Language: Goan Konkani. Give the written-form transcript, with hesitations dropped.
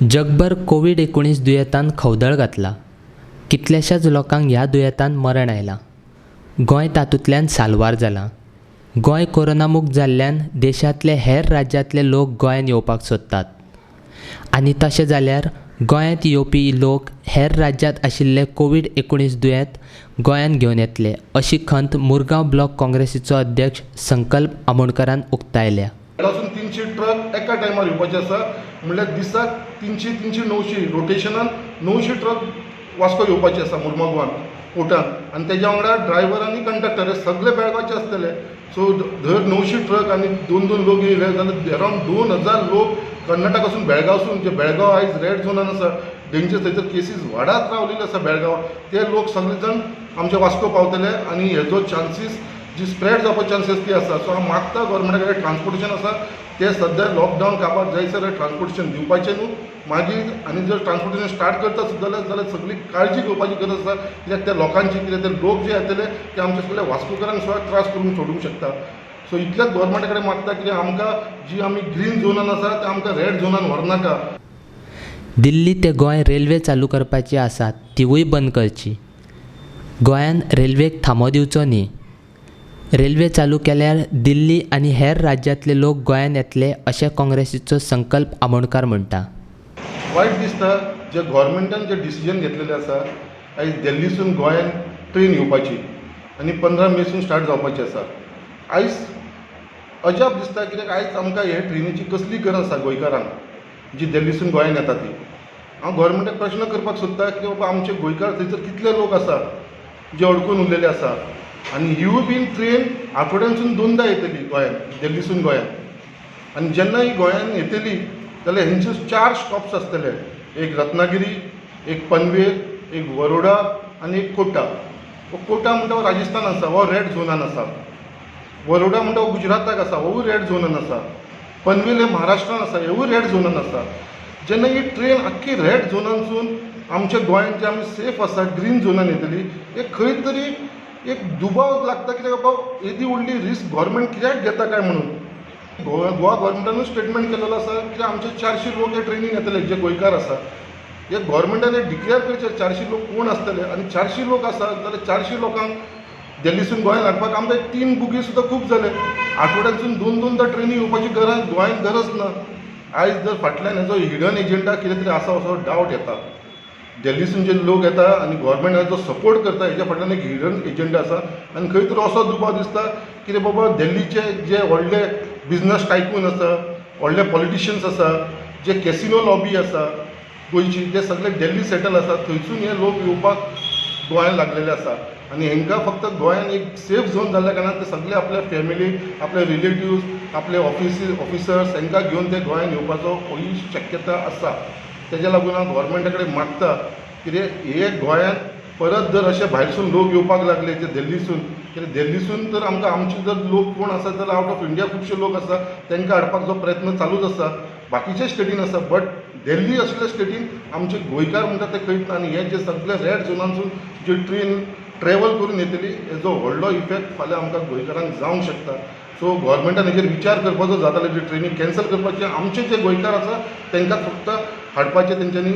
जगभर कोवीड-19 दुयेंतान खवदळ घातला. कितल्याशाच लोकांक ह्या दुयेंतान मरण आयलां. गोंय तातूंतल्यान साल्वार जालां. गोंय कोरोनामुक्त जाल्ल्यान देशांतले हेर राज्यांतले लोक गोंयांत येवपाक सोदतात आनी तशें जाल्यार गोंयांत येवपी लोक हेर राज्यांत आशिल्ले कोवीड-19 दुयेंत गोंयांत घेवन येतले अशी खंत मुरगांव ब्लॉक काँग्रेसीचो अध्यक्ष संकल्प आमोणकरान उक्तायल्या. बेळगांवसून 300 ट्रक एका टायमार येवपाचे आसा, म्हणल्यार दिसाक 300 300 900 रोटेशनान 900 ट्रक वास्को येवपाचे आसा मुरमगांवान पोर्टान. आनी तेज्या वांगडा ड्रायव्हर आनी कंडक्टर हे सगळे बेळगांवचे आसतले. सो धर 900 ट्रक आनी दोन दोन लोक येयले जाल्यार अरावंड 2000 लोक कर्नाटकासून बेळगांवसून, जे बेळगांव आयज रेड झोनान आसा, डेंजर थंयसर केसीस वाडत रावलेले आसा बेळगांव, ते लोक सगळे जाण आमच्या वास्को पावतले आनी हेजो चान्सीस जी स्प्रेड जावपाचे चान्सीस ती आसा. सो हांव मागता गोवोरमेंटा कडेन ट्रान्सपोर्टेशन आसा ते सद्या लॉकडावन काबार जायसर ट्रान्सपोर्टेशन दिवपाचें न्हू मागीर. आनी जर ट्रान्सपोर्टेशन स्टार्ट करता सुद्दां जाल्यार सगळी काळजी घेवपाची गरज आसा, कित्याक त्या लोकांची, कित्याक ते लोक जे येतले ते आमच्या सगल्या वास्कोकारांक सुद्दां त्रास करूंक सोडूंक शकता. सो इतल्याच गोवोरमेंटा कडेन मागता कित्याक आमकां जी आमी ग्रीन झोनान आसा ते आमकां रेड झोनान व्हरनाका. दिल्ली ते गोंय रेल्वे चालू करपाची आसा तिवूय बंद करची. गोंयान रेल्वेक थांबो दिवचो न्ही. रेल्वे चालू केल्यार दिल्ली आनी हेर राज्यांतले लोक गोंयांत येतले अशें काँग्रेसीचो संकल्प आमोणकार म्हणटा. वायट दिसता जे गोवोरमेंटान जे डिसिजन घेतलेले आसा आयज दिल्लीसून गोंयांत ट्रेन येवपाची आनी 15 मेसून स्टार्ट जावपाची आसा. आयज अजाप दिसता कित्याक आयज आमकां हे ट्रेनीची कसली गरज आसा गोंयकारांक जी दिल्लीसून गोंयांत येता ती. हांव गोवोरमेंटाक प्रश्न करपाक सोदता की बाबा आमचे गोंयकार थंयसर कितले लोक आसा जे अडकून उरलेले आसा आनी हिवूय बीन ट्रेन आठवड्यानसून 2दा येतली गोंयांत, दिल्लीसून गोंयांत. आनी जेन्ना ही गोंयांत येतली जाल्यार हेंचे 4 स्टॉप्स आसतले, एक रत्नागिरी, एक पनवेल, एक वरोडा आनी एक कोटा. कोटा म्हणटा हो राजस्थान आसा, हो रेड झोनान आसा. वरोडा म्हणटा हो गुजराताक आसा, होवूय रेड झोनान आसा. पनवेल हे महाराष्ट्रान आसा, हेवूय रेड झोनान आसा. जेन्ना ही ट्रेन आख्खी रेड झोनानसून आमच्या गोंयांत जे आमी सेफ आसा ग्रीन झोनान येतली, एक खंय तरी एक दुबाव लागता कित्याक बाबा येदी व्हडली रिस्क गोवोरमेंट कित्याक घेता काय म्हणून. गोवा गोवोरमेंटानूच स्टेटमेंट केलेलो आसा कित्याक आमचे 400 लोक हे ट्रेनीन येतले जे गोंयकार आसा. हे गोवोरमेंटान डिक्लेअर करचे 400 लोक कोण आसतले आनी 400 लोक आसा जाल्यार 400 लोकांक दिल्लीसून गोंयांत हाडपाक आमकां 3 बुगी सुद्दां खूब जाले. आठवड्यानसून 2-2दा ट्रेनी येवपाची गरज गोंयांत गरज ना. आयज जर फाटल्यान हेजो हिडन एजंडा कितें तरी आसा असो डावट येता. दिल्लीसून जे लोक येता आनी गोवोरमेंट हेजो सपोर्ट करता हेज्या फाटल्यान एक हिडन एजंडा आसा आनी खंय तरी असो दुबाव दिसता कितें बाबा दिल्लीचे जे व्हडले बिजनस टायकून आसा, व्हडले पॉलिटिशियन्स आसा, जे कॅसिनो लॉबी आसा गोंयची, ते सगळे दिल्ली सेटल आसा, थंयसून हे लोक येवपाक गोंयांत लागलेले आसा. आनी हेंकां फक्त गोंयान एक सेफ झोन जाल्ल्या कारणान ते सगळे आपल्या फॅमिली, आपले रिलेटिव्स, आपले ऑफिसर्स हेंकां घेवन ते गोंयांत येवपाचो ही शक्यता आसा. तेज्या लागून हांव गोवोरमेंटा कडेन मागता कितें हे गोंयांत परत जर अशे भायरसून लोक येवपाक लागले जे दिल्लीसून, कित्याक दिल्लीसून तर आमकां आमचे जर लोक कोण आसा जाल्यार आवट ऑफ इंडिया खुबशे लोक आसा तांकां हाडपाक जो प्रयत्न चालूच आसा, बाकीच्या स्टेटीन आसा, बट दिल्ली असल्या स्टेटीन आमचे गोंयकार म्हणटा ते खंयच ना. आनी हे जे सगळे रेड झोनानसून जे ट्रेन ट्रॅवल करून येतली हेजो व्हडलो इफेक्ट फाल्यां आमकां गोंयकारांक जावंक शकता. सो गोवोरमेंटान हेजेर विचार करपाचो जाताले, जे ट्रेनी कॅन्सल करपाचे, आमचे जे गोंयकार आसा तांकां फक्त हाडपाचे तेंच्यांनी.